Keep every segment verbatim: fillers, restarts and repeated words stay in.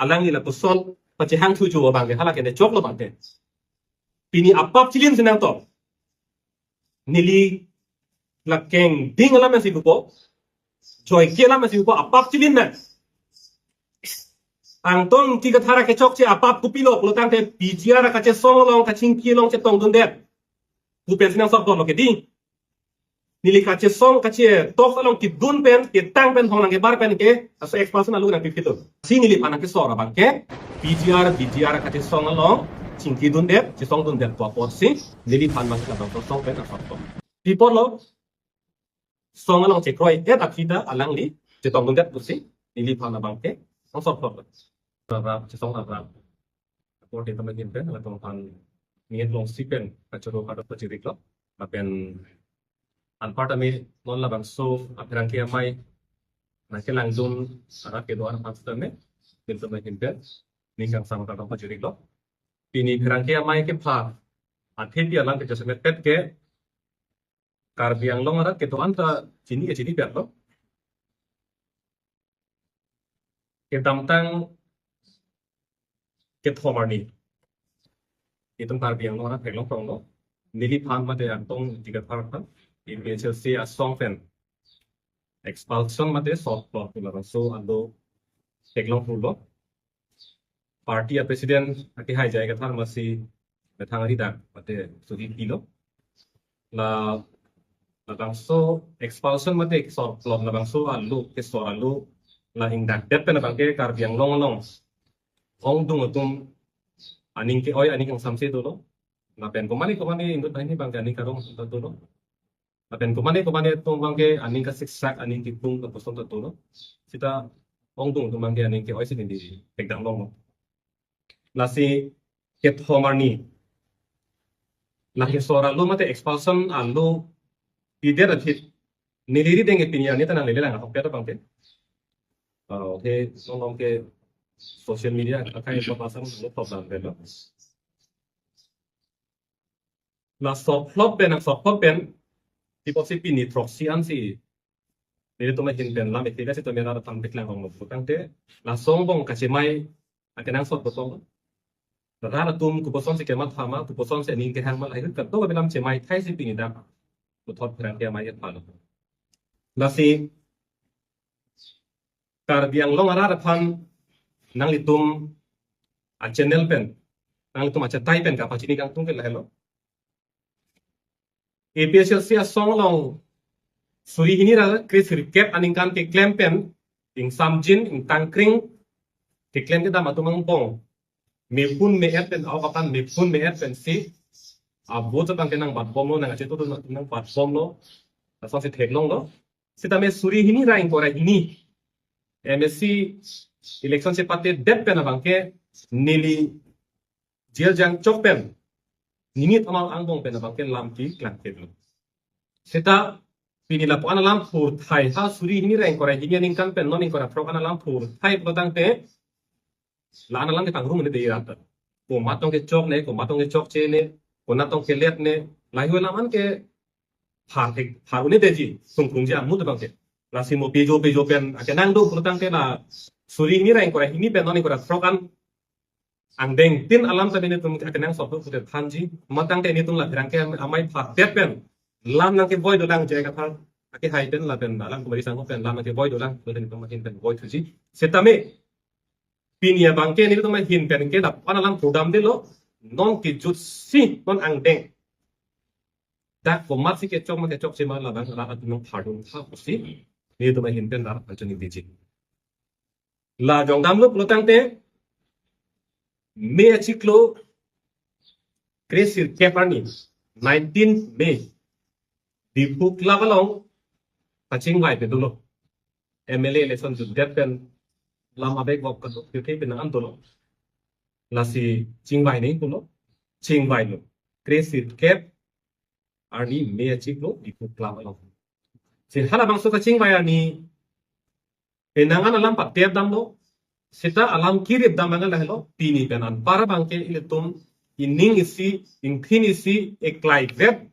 alangli lapuson pachehang thujo abang ke, hala ke ne choklo abang ke. Pini apap chilin si nangtong. Neli la kengding alam si pupo, joike alam si pupo, apap chilin na. Angtong Ingti Kathar kechokche apap kopilo pulotangte P G R kachesong along kachingki along chetongdundet pu pensi nangsokdunlo ke dei. Neli kachesong kachetok along kedun pen, ketang pen, hong nangkebar pen ke, laso expulsion alo nangpipilo. Si neliphan nangkesor abang ke, P G R, P G R kachesong along chingkidundet, chesongdundet pu apotsi, neliphan abang ke labang song pen asokdun. Pi apotlo, song along chekroi-et aphi ta alangli chetongdundet pusi, neliphan abang ke, nangsokdun. Rap, chesong rap. Apor dei tame hin pen, latum aphan nget longsi pen, kachoro kadok pachiriklo. Lapen anpar tame non labangso apherangke amei nangkelangdun arat kedo-an aphan tame, dei tame hin pen, ning kangsam kadok pachiriklo. Pini pherangke amei kepha, athe pi alam ke jasemet pet ke, Karbi Anglong arat kedo-an ta chini ke chinipetlo. Kedamtang kethom arni, itum Karbi Anglong arat theklong tonglo. Neliphan mate Angtong Ingti Kathar aphan, A P H L C asong pen expulsion mate sorplot pu labangso alo theklong pulo. Party a president akehai J I Kathar masi methang ari dak mate suri pilo. La, labangso expulsion mate sorplot labangso alo, kesor alo, la ingdakdet pen abang ke Karbi Anglong along ongdung atum aning ke-oi, aning kangsamse dolo. Lapen komane komane inut banghini abang ke aning karong atum ta dolo. Lapen komane komane atum abang ke aning kasiksak, aning kekung, lapuson ta dolo. Seta ongdung atum abang ke aning ke-oi si neli thekdam longlo. Lasi kethom arni, la kesor alo mate expulsion alo pidet athit, neli rideng ke pini arni ta nanglele lang ahokpet abang ke. Ah, okay, song long ke social media akai so pasang lo top dan belo. La sorplot pen, sorplot pen, pi apotsi pini throksi ansi nelitum ahin pen lam ethek si tame rat aphan paklang longlo pulotangte, laso angbong kachemai akenangsot kosong. Rat atum kopuson si kematha ma, kopuson si aning kehang ma, lahai kadokave alam chemai thai si pini dak puthot pherangke amei aphan. Lasi Karbi Anglong arat aphan nanglitum a channel pen, nanglitum achatai pen kapachini kangtung ke lahelo. A P H L C asong along suri hini ra kre sirkep aningkan keklem pen, ingsamjin, ingtangkring, keklem kedam atum angbong mepun me-et pen, aokaphan mepun me-et pensi, a vote abang ke nangbatbomlo, nang achetu atum nangbatbomlo, lasonsi theklonglo. Sitame suri hini ra ingkoi ra hini M A C election chepatedet pen abang ke neli jail jangchok pen ninit amal angbong pen abang ke lam keklangketlo. Seta pini lapu-an alam phurthai, ha suri hini ra ingkoi ra hini aningkan pen non ingkoi ra throk an alam phurthai pulotangte, la-an alam ke tangrum ne dei rat. Komat tong kechok ne, komat tong kechokche ne, konat tong kelet ne, lahai alam an ke phar thek, phar un-edetji, sungkrungji amut abang ke. Lasi mo pejo pejo pen akenang do pulotangte la suri hini ra ingkoi ra hini pen non ingkoi ra throk an angdeng tin alam ta netum akenangsot do pute thanji, matangte netum la pherangke amei phatet pen lam nangkevoi dolang, J I Kathar akehai pen lapen alam kumari sangho pen lam nangkevoi dolang, lapen netum ahin pen voi thuji. Sitame pini abang ke netum ahin pen ke lapu-an alam phurdamdetlo, non kejutsi non angdeng dak komatsi kechok ma kechokche ma labang rat atum nangphardun tha pusi netum ahin pen rat aphan choningri ji. La jongdamlo pulotangte, May achiklo kre sirkep arni, nineteen May, Diphu Club along kachingvai pe dolo. M L A election jutdet pen lam abek bok kaduk pite pe nang an dolo. Lasi chingvai nangji pulo, chingvailo. Kre sirkep arni May achiklo Diphu Club along. Si halabangso kachingvai arni penang an alam patep damlo, seta alam kirip dam abang lahelo, pini pen anpar abang ke ilitum ining isi, ingthin isi, eklai vet,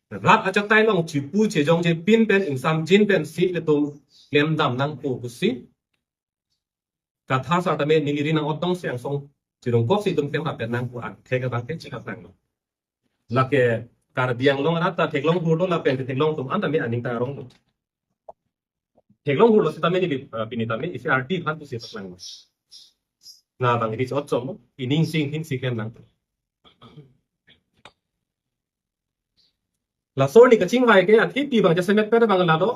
rat achatai along chipu chejongje pin pen, ingsamjin pensi ilitum klem dam nangpo pusi Kathar sar tame neli ri nang-otdong si angsong chirungkok si itum klem lapen nangpu angthek abang ke chikap nanglo. Lake Karbi Anglong arat ta theklong hurlo lapen theklong atum an tame aning ta aronglo. Theklong hurlo sitame neli, eh, pini tame isi arti aphan pusi paklang. Na bang ri chot chom, ining sing hin si klem nang. Laso arni kachingvai ke athe pi bang jasemet pet bang lalo.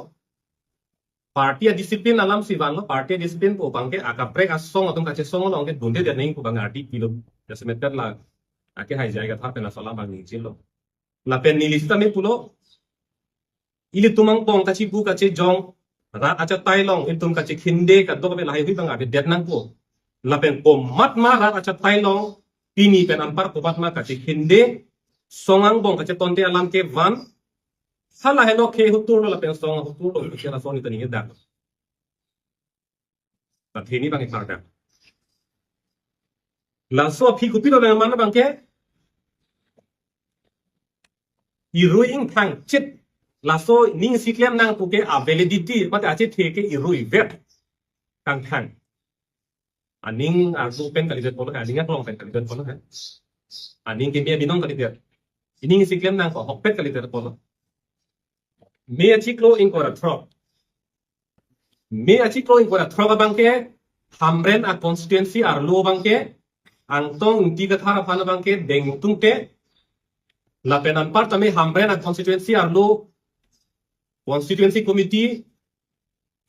Party a-discipline alam si vanlo, party a-discipline pu abang ke akaprek asong atum kachesong along ke dunde de neng pu bang arti pilo. Jasemet pet la akehai J I Kathar pen laso alam bang ningjelo. Lapen neli sitame pulo, ilitum angbong kachipu kachejong, rat achatai along ilitum kachekhinde kadokave lahaihui bang avedet nangpo. Lapen komatma rat achatai along pini pen anpar komatma kachekhinde, song angbong kachetonte alam ke van, hala heno ke hutur lo lapen song hutur lo, ke lason ita ningje dak. Athe ni bang iklar dak. Laso aphi kopilo bang man bang ke, irui ingthang chit. Laso ning si klem nang pu ke a-validity, mate achethe ke irui vet kangthang. Aning arlo pen kalidet polo, aning aklong pen kalidet polo. Aning ke me abinong kalidet. Ining si klem nang ko hokpet kalidet polo. Me achiklo ingkoi ra throk. Me achiklo ingkoi ra throk abang ke Hamren a-constituency arlo abang ke Angtong Ingti Kathar aphan abang ke dengtungte. Lapen anpar tame Hamren a-constituency arlo constituency committee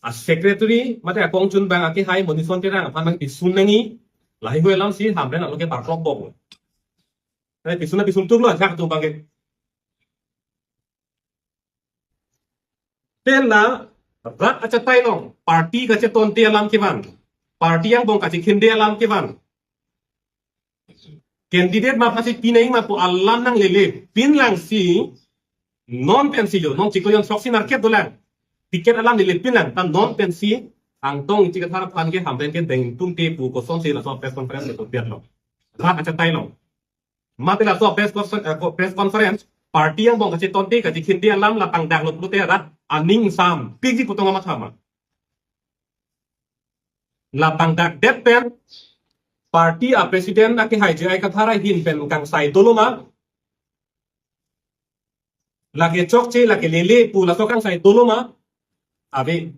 a-secretary mate akongchun bang akehai Monison Terang aphan bang pisun nangji, lahaihui alam si Hamren arlo ke parklok bom. Eh, pisun na pisun tuklo ajak atum bang ke. Pen la rat achatai along party kachetonte alam kevan, party angbong kachekhinde alam kevan, candidate ma aphansi pi nangji ma pu alam nanglele pinlang si non pensi jo, non chiklo jon throksi market dolang. Ticket alam lele pinlang, ta non pensi Angtong Ingti Kathar aphan ke Hamren ke dengtungte pu kosonsi laso press conference le kopiat lo. Rat achatai along. Mate laso press confer-, eh, press conference, party angbong kachetonte kachekhinde alam la pangdaklo pulote rat aning sampikji pu tong amat hama. La pangdakdet pen party a-president akehai J I Kathar ahin pen kangsai dolo ma, lake chokche, lake lele pu laso kangsai dolo ma, ave.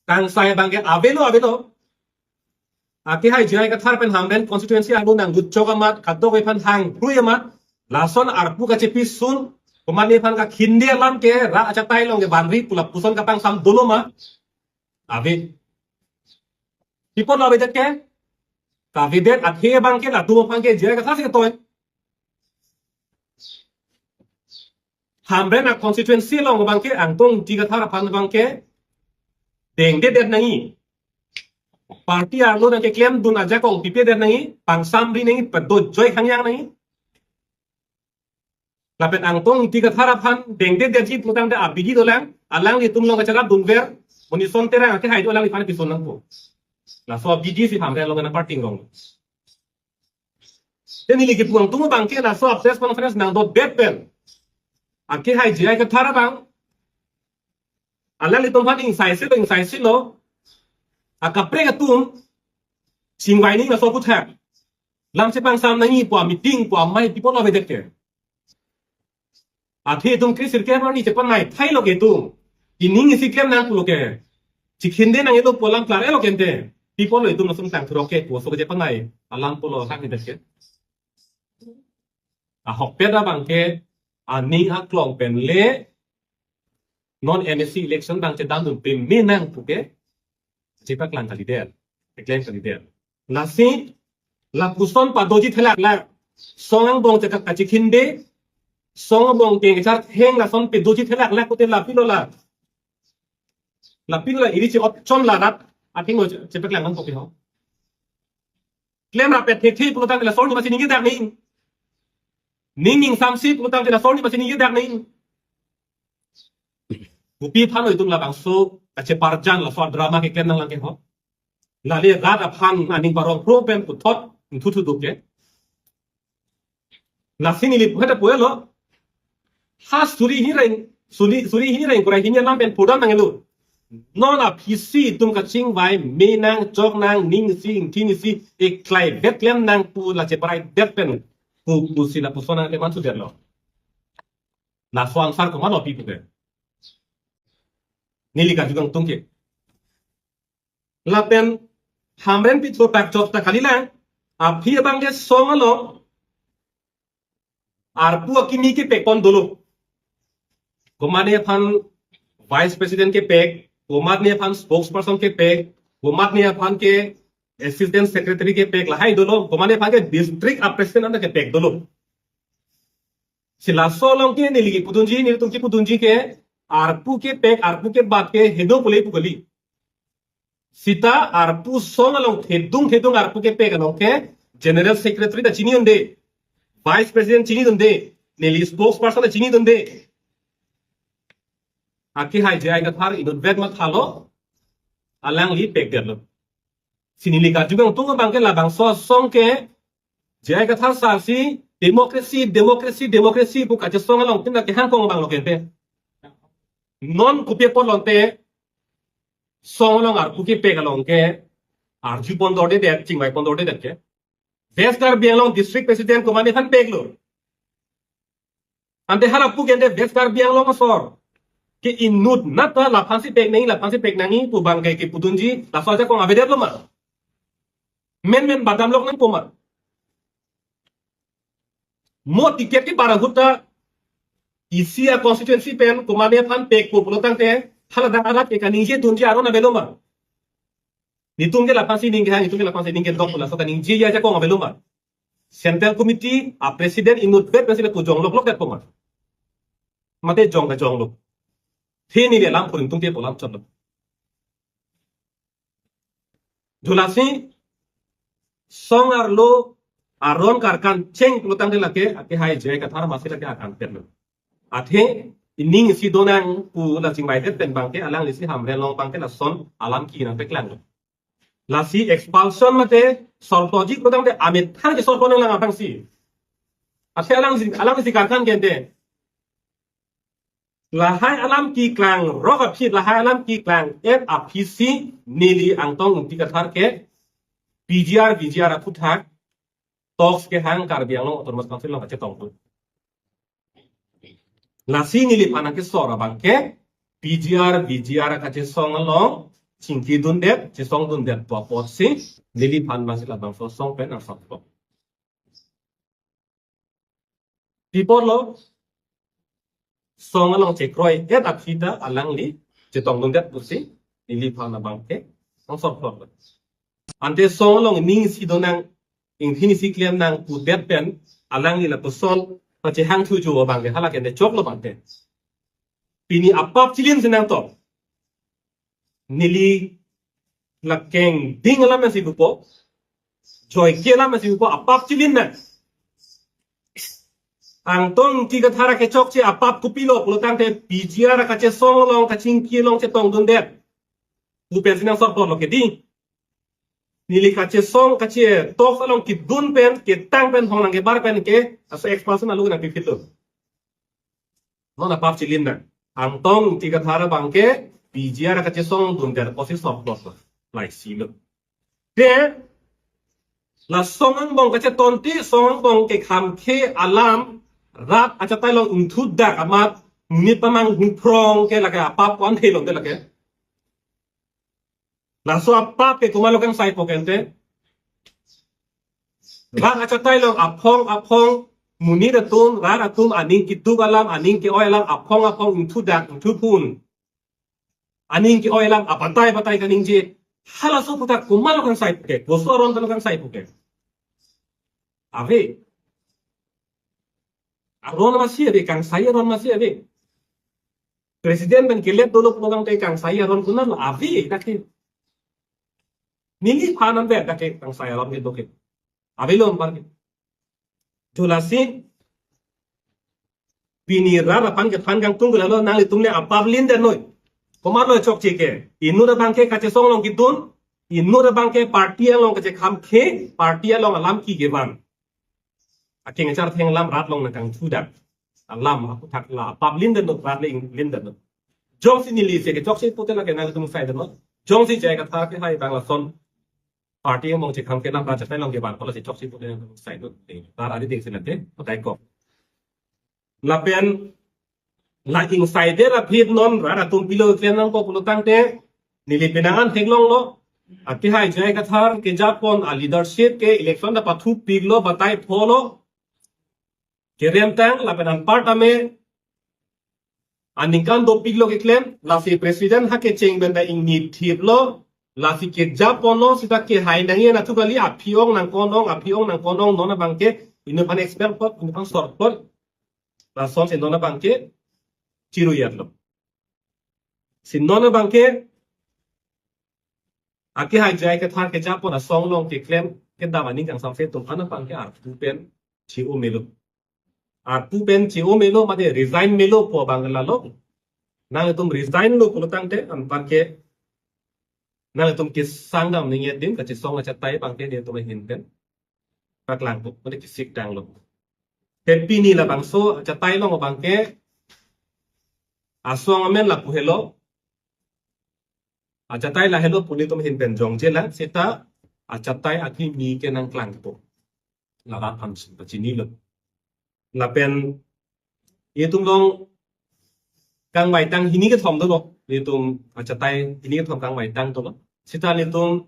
Kangsai abang ke avelo, avelo. Akehai J I Kathar pen Hamren constituency arlo nanglut chok amat, kadokave aphan hang krui amat, lason arpu kachepisun, komatne aphan kakhinde alam ke rat achatai along ke vanri pu lapuson kapangsam dolo ma, ave. Pi apot lo avedet ke? Kavedet athe abang ke latum aphan ke J I Kathar si ketoi. Hamren a-constituency along abang ke Angtong Ingti Kathar aphan abang ke dengdedet nangji. Party arlo nangkeklemdun ajakong pipedet nangji, pangsamri nangji, padojoi hangyang nangji. Lapen Angtong Ingti Kathar aphan dengdedetji putangte abidi dolang, alanglitum along kacharapdunver, Monison Terang akehai do alangliphan pisun nangpo. Laso abidi si Hamren along nangparting rong. Then neli kipu angtung abang ke laso press conference nangdotdet pen, akehai J I Kathar abang, alanglitum aphan ingsaisilo, ingsaisilo, akaprek atum chingvai nangji laso aputhak. Lam chepangsam nangji pu a-meeting pu amei pi apot lo avedet ke? Athe itum kre sirkep arni chepanai thailo ke itum. Ining isi klem nang pulo ke, chekhinde nangjilo pu alam klar-etlo ke ante. Pi apot lo itum lason tang thurok ke pu aso ke chepanai alam pulo hak ni det ke. Ahokpet abang ke aning aklong pen le non M A C election abang chedamdun peme nang pu ke chepaklang kalidet, keklem kalidet. Lasi lapuson padoji thelaklak, song angbong chekak kachekhinde, song angbong kengchar theng lason padoji thelaklak pute lapilo la. Lapilo la iri chi-ot chom la rat athengno chepaklang nang kopi ho. Klem rapet thekthe pulotangte laso arni masi ningjedak nangji. Ning ingsamsi pulotangte laso arni masi ningjedak nangji. Kopi aphan lo itum labangso kacheparjan laso drama keklem nanglang ke ho? Lale rat aphan aning parong pro pen puthot thuthu duk ke. Lasi neli pu heta puelo. Ha suri hini ra ing-, suri, suri hini ra ingkoi ra hini alam pen pudam nanglo. Non aphi si itum kachingvai me nang, chok nang, ning isi, ingthin isi, eklai vet klem nang pu la cheparai det pen pu, pusi lapuson nang leman sudetlo. Laso answer komatlo pi puke. Neli karju kangtung ke. Lapen Hamren pitho tak chok ta kalilang. Aphi abang ke song along arpu akimi kepek pon dolo. Komatne aphan vice president kepek, komatne aphan spokesperson kepek, komatne aphan ke assistant secretary kepek, lahai dolo, komatne aphan ke district a president anta kepek dolo. Si laso along ke neli kipudunji, nelitum kipudunji ke, arpu kepek, arpu kebat ke heno pule pu kali. Seta arpu song along thedung thedung arpu kepek along ke general secretary ta chini unde, vice president chini unde, neli spokesperson ta chini unde. Akehai J I Kathar inutvet mathalo, alangli pekdetlo. Si neli karju kangtung abang ke labangso asong ke J I Kathar sar si democracy, democracy, democracy pu kachesong along tin kehang kong abang lo kente. Non kopi apot lonte song along arpu kepek along ke arju pon dorde det, chingvai pon dorde det ke. West Karbi Anglong district president komatne aphan peklo. Ante hala pu kente West Karbi Anglong asor ke inutnat ta laphan si pek nangji, laphan si pek nangji pu abang ke kipudunji, laso ajakong avedetlo ma? Menmen badam lok nangpo ma? Mo ticket kebar ahut ta isi a constituency pen komatne aphan pekpo pulo tangte, hala dak arat ke kaningje dunji aron avelo ma? Netum ke laphan si ning kehang, netum ke laphan si ning kedok pu laso kaningjeji ajakong avelo ma? Central Committee a president inutvet pensi le pu jong lok lok det po ma? Mate jong kejong lo. Theni le lam puring tung te pu lam chot lo. Jolasi song arlo aron karkan cheng pulo tangte lake, akehai J I Kathar masi lake akan pen lo. Athe ining isi donang pu la chingvai det pen abang ke, alangli si Hamren along abang ke lason alam ki nangpeklang lo. Lasi expulsion mate sorploji pulo tangte amethang ke sorplo nanglang aphrangsi. Athe alangsi, alangsi karkan kente. Lahai alam keklang rok aphi, lahai alam keklang et aphi si neli Angtong Ingti Kathar ke P G R, V G R aphuthak talks kehang Karbi Anglong Autonomous Council along kachetong tu. Lasi neliphan kesor abang ke P G R, V G R kachesong along chingki dundet, chesong dundet pu apotsi neliphan masi labangso song pen angsong. Pi apotlo, song along chekroi et aphi ta alangli chetong dundet pusi neliphan abang ke angsong plot lo. Ante song along ning isi donang, ingthin isi klem nang pudet pen alangli lapuson pachehang thujo abang ke hala kente choklo abang ke. Pini apap chilin si nangtong. Neli lakeng ding alam si pupo, joike alam si pupo, apap chilin na. Angtong Ingti Kathar kechokche apap kopilo pulo tangte P G R kachesong along kachingki along chetong dundet pu pensi nang sorplo lo ke dei. Neli kachesong kache talks along kedun pen, ketang pen, hong nangkebar pen ke, laso expulsion alo nangpipit lo. Non apap chilin na. Angtong Ingti Kathar abang ke P G R kachesong dundet pusi sorplo lo. Laisi lo. Te la song angbong kachetonti, song angbong kekhamkhe alam, rat achatai along ingthudak amat, monit pamang hungphrong ke lake apap ko-an thelo te lake. Laso apap ke komatlo kangsaipo kente. Rat achatai along aphong aphong monit atum, rat atum aning keduk alam, aning ke-oi alam, aphong aphong ingthudak, ingthuphun. Aning ke-oi alam abatai batai kaningje. Halaso aphuthak komatlo kangsaipo ke, koso aron talo kangsaipo ke. Ave. Aron masi ave, kangsai aron masi ave. President pen kelet dolo pulo tangte kangsai aron komatlo ave dak ke. Neliphan anvet dak ke kangsai aron ke do ke. Avelo anpar ke. Jolasi pini rat aphan kethan kangtung ke lalo, nanglitum le apap lindetnoi. Komatlo chokche ke. Inut abang ke kachesong along kedun, inut abang ke party along kachekhamkhe, party along alam ki kevan. Akeng achar theng alam rat along nangkangthudak alam aphuthak la apap lindetnoi, rat le ing lindetnoi. Jongsi neli se kechoksi pute lake nangtum sai dolo. Jongsi J I Kathar kehai abang lason party among chekhang ke nang baca tang long ke bang kola si choksi pute nangtum sai do. Tar ari ding sinate, patai ko. Lapen la ingsai det aphi non rat atum pilo keklem nangpo pulo tangte neli penang an theklonglo. Akehai J I Kathar kejapon a leadership ke election ta pathupiklo, batai pholo. Kerem tang lapen anparta me aningkan dopiklo keklem, lasi president ha kecheng pen ta ingni thiplo, lasi kejaponlo seta kehai nangji anatthu kali, aphi-ong nangkon-ong, aphi-ong nangkon-ong, non abangke inut aphan expel plot, inut aphan sor plot, lasonsi non abangke chiru yatlo. Si non abangke akehai J I Kathar kejapon asong along keklem kedam aning kangsam se atum an abangke arpu pen che-o melo. Arpu pen che-o melo mate resign melo pu abang lalo. Nangtum resign lo pulo tangte anparke nangtum kesang dam ningje adim kachesong achatai abangke nelitum ahin pen paklangpo, mate kesik tanglo. Te pini labangso achatai along abangke asong amen lapu helo. Achatai lahelo pu nelitum ahin pen jongjelang seta achatai akimi ke nangklangpo. Larat aphan si pachinilo. Lapen itum along kangvai tang hini kethom dolo. Itum achatai hini kethom kangvai tang dolo. Seta nelitum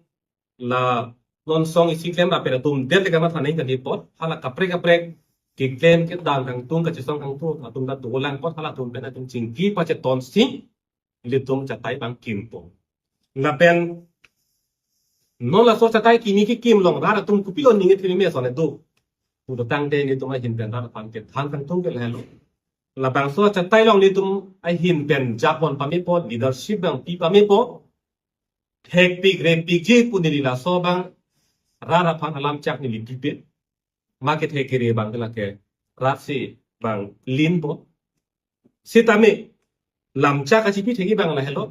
la non song isi klem lapen atum det le kamatha nangji kali apot, hala kaprek kaprek keklem kedam kangtung kachesong kangtung atum ta dolang apot, hala atum pen atum chingki pachetonsi nelitum achatai abang kimpo. Lapen non laso achatai kimi kekim along rat atum kopilo ningje thimi me ason do. Pulo tangte nelitum ahin pen rat aphan kethan kangtung ke lahelo. Labangso achatai along nelitum ahin pen japon pamepo, leadership abang pi pamepo. Thekpik repikji pu neli laso abang rat aphan alam chak neli pipe. Ma kethe kere abang ke lake rat si abang linpo. Sitame lamchak kachipi thekji abang lahelo.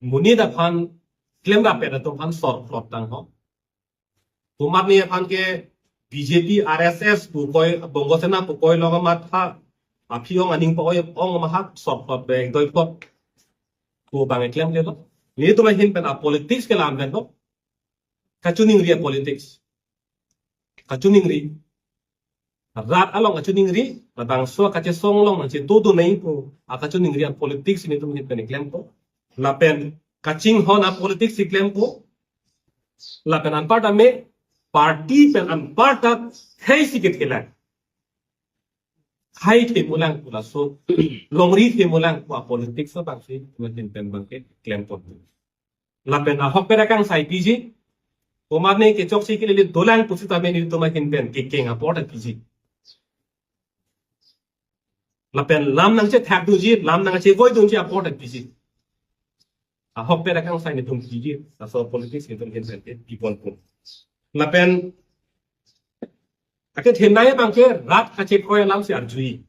Monit aphan klemrap pen atum aphan sor plot tangho. Komatne aphan ke B J P, R S S pu koi, Bongo Sena pu koi long amat ha aphi-ong aning pa-oi ong amat ha sor plot pen doi plot pu abang eklemlelo. Nelitum ahin pen a politics ke lam pen lo. Kachiningri a politics. Kachiningri. Rat along kachiningri, labangso kachesong along nangchetu do nangji pu akachiningri a politics nelitum ahin pen klempo. Lapen kachinghon a politics si klempo. Lapen anparta me party pen anparta heisi kethelang. Hai themulang pu laso, longri themulang pu a politics abang si nelitum ahin pen abangke klempo. Lapen ahokpet akangsai piji. Komatne kechoksi kelele dolang pusitame nelitum ahin pen kekeng apor ta piji. Lapen lam nangchethak dunji, lam nangchevoidunji apor ta piji. Ahokpet akangsai nelitum piji, laso politics nelitum ahin pen ke piponpo. Lapen akethenei abangke rat kachekroi alam si arjui.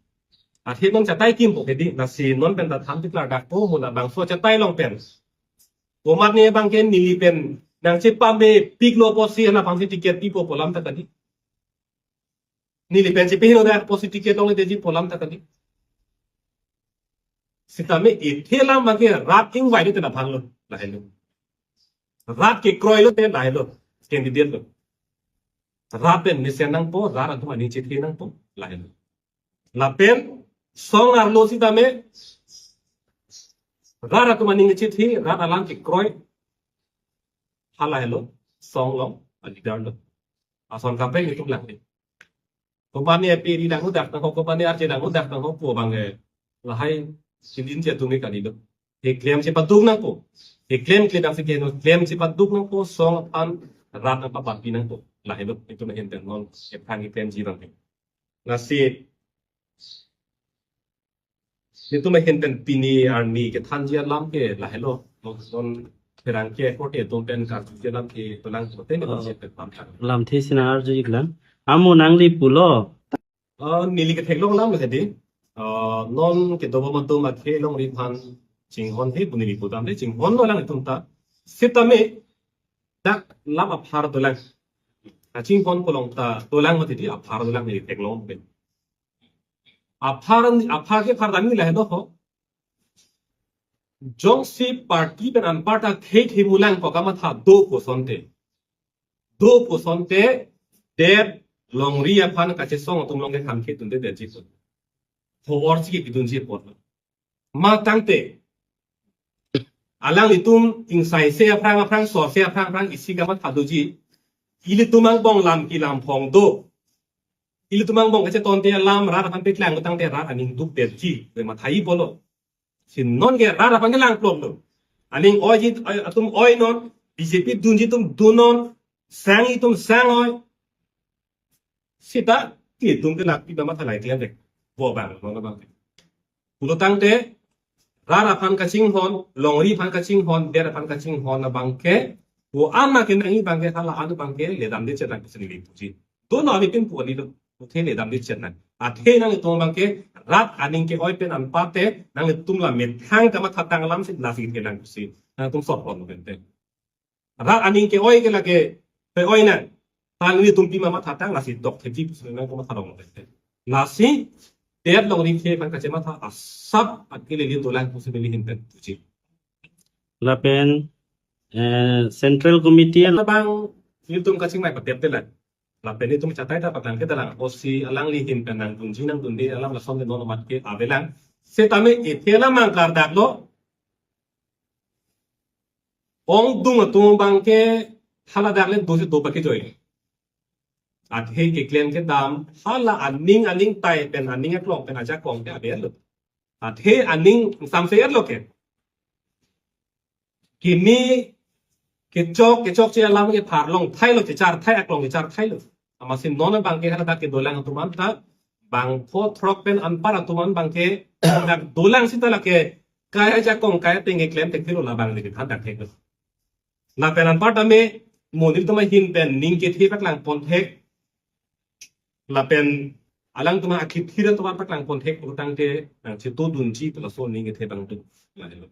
Athe non achatai kimpo ke di, lasi non pen ta than tiklar dakpo, mo labangso achatai along pen. Komatne abangke neli pen nangchepamepiklo pusi hala aphansi ticket pipo pu alam ta kali. Neli pen chepehingno dak pusi ticket longledetji pu alam ta kali. Sitame ithe alam abangke rat ingvailote la aphanlo, lahelo. Rat kekroilote lahelo, candidate lo. Rat pen mesen nangpo, rat atum aning chethe nangpo, lahelo. Lapen song arlo sitame rat atum aning chethe, rat alam kekroi, halahelo song along a leader lo. Ason kaprek nelitum lang di. Komatne A P ri dang udak nangho, komatne R J dang udak nangho pu abangke lahai chilin che atum ke kali lo. Keklem chepaduk nangpo. Keklem klemdam si keno klem chepaduk nangpo, song aphan rat nangpaparpi nangpo. Lahelo nelitum ahin pen non kephan keklemji abangke. Lasi nelitum ahin pen pini arni kethanji alam ke lahelo. Non, non pherangke korte atum pen karjuji alam ke dolang kote ni Ah. Lamthe si nang arju iklang. Amo nangli pulo. Ah, neli ketheklong alam ke di. Ah, non kedobom atum athe longri aphan chinghon he pu neli pudam de, chinghonlo lang itum ta. Sitame dak lam aphar dolang. Kachinghon kolong ta dolang mati di, aphar dolang neli theklong pen. Aphar, aphar ke phar dami lahelo ho. Jongsi party pen anparta thek himulang ko kamatha do pusonte. Do pusonte, det longri aphan kachesong atum along ke hamkhe tunte detji. Ho orsi kipidunji apot. Ma tangte, alanglitum ingsaise aphrang aphrang, sorse aphrang aphrang isi kamatha doji. Ilitum angbong lam kilam phong do. Ilitum angbong kachetonte alam rat aphan paklang tangte rat aning dukdetji. Re mathai bolo. Si non ke rat aphan kelang plok lo. Aning oiji, oi, atum oi non, B J P dunji atum dun non, sangji atum sang oi. Seta, ilitum ke lak piba matha lai tiang dek. Bo bang, non abang. Pulo tangte, rat aphan kachinghon, longri aphan kachinghon, det aphan kachinghon abang ke, bo ama ke nangji abang ke, hala anu abang ke, ledam de chetang kusini puji. Dono ami pin pu ani lo, uthe ledam de chetang. Athe nangtum abang ke, rat aning ke-oi pen anparte, nangtum la methang kamatha tang alam si lasi kelang pusi. Nangtum sot pon lo pente. Rat aning ke-oi ke lake, pe-oi nang. Tang ilitum pima matha tang lasi tok theji pusi nangtum matha rong lo pente. Lasi, det longri ke aphan kachematha asap akili li dolang pusi neli hin pen puji. Lapen, eh, Central Committee an abang ilitum kachingmai patep telan. Lapen itum chatai ta paklang ke dalang. O si alangli hin pen nangdunji nangdunde alam lason de non amat ke avelang. Setame ethe alam mang klardak lo. Ongdung atum abang ke haladak le dosi do pakejoi. Athe keklem kedam hala aning aning tai pen aning aklong pen ajakong ke abe lo. Athe aning samse lo ke. Kimi kechok kechokche alam ke pharlong thai lo, kechar thai, aklong kechar thai lo. Amatsi non abang ke haladak kedolang atum anta bangpho throk pen anpar atum an abang ke dak dolang seta lake kai ajakong kai ateng keklem thekthelo, labang le kethan dak thek lo. Lapen anpar tame monit atum ahin pen ning kethe paklang pon thek. Lapen alangtum akithir atum paklang pon thek pulotangte nangchetodunji pu laso ning kethe abang tu. Lahelo.